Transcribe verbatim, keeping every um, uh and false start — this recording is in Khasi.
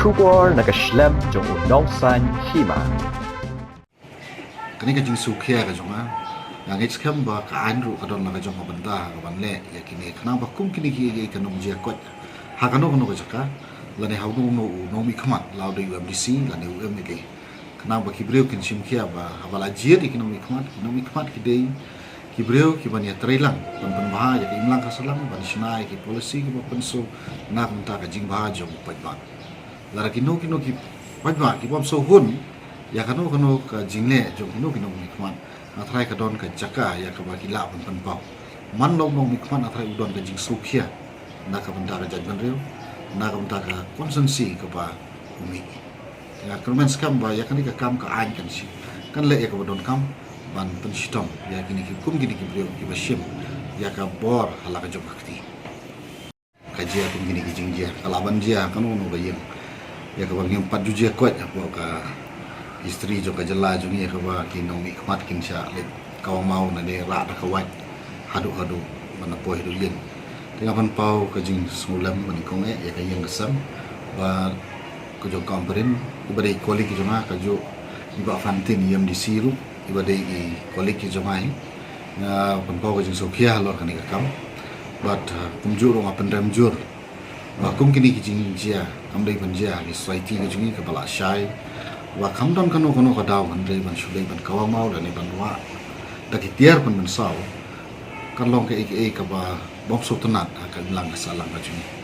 Khubor na ka shlem jong u Nongsaiñ Hima. Kane ka jingsngewkhia ka jong nga, nga ngeit skhem ba ka aiñ ruh ka don la ka jong ka bynta ka ban leh ïa kine, khnang ba kum kine ki, ki, ka nongjia koit ha kano kano ka jaka, lane ha uno uno u nongmihkhmat, la u dei u M D C lane u M L A, khnang ba ki briew kin shim khia ba haba la jied ïa ki nongmihkhmat, ki nongmihkhmat ki dei ki briew ki ban ïatreilang, ban pynbha ïa ka imlang ka sahlang, ban shna ïa ki policy kiba pynsngew na ka bynta ka jingbha jong u paidbah. Lada kino kino ki paidbah ki bym sngewhun ïa kano kano ka jingleh jong kino kino ki nongmihkhmat, nga tharai ka don ka jaka ïa kaba ki lah ban pynpaw. Man la u nongmihkhmat, nga tharai u don ka jingsngewkhia na ka bynta ka jaitbynriew, na ka bynta ka constituency kaba u mih. Nga kyrmen skhem ba ïa kane ka kam ka aiñ kan shim, kan leh ïa kaba donkam ban pynshitom ïa kine ki, kum kine ki briew kiba shim ïa ka bor ha la ka jong ka kti. Ka jia kum kine ki jingjia, ka lah ban jia kano kano ka ïing. Ïa kaba ngim pat ju jia koit hapoh ka history jong ka jylla jong ngi, ïa kaba ki nongmihkhmat kin shah leit kawang maw, nane rah da ka wait haduh haduh ban da poi haduh ïing. Te nga pynpaw ka jingsngewlem banyngkong eh ïa ka ïing ka sem, ba ka jong ka Ampareen, iba dei colleague jong nga, kajuh i Bah Fantin, i M D C ruh iba dei i colleague jong nga hi. Nga pynpaw ka jingsngewkhia halor kane ka kam. Bad, uh, kumjuh ruh nga pynrem jur ba kum kine ki jingjia kam dei ban jia ha ki society ka jong ngi kaba la shai, ba kam don kano kano ka daw hynrei ban shu leit ban kawang maw lane ban wah da ki tiar pynmynsaw, kan long kaei kaei kaba bym sngewtynnat ha ka imlang ka sahlang ka jong ngi.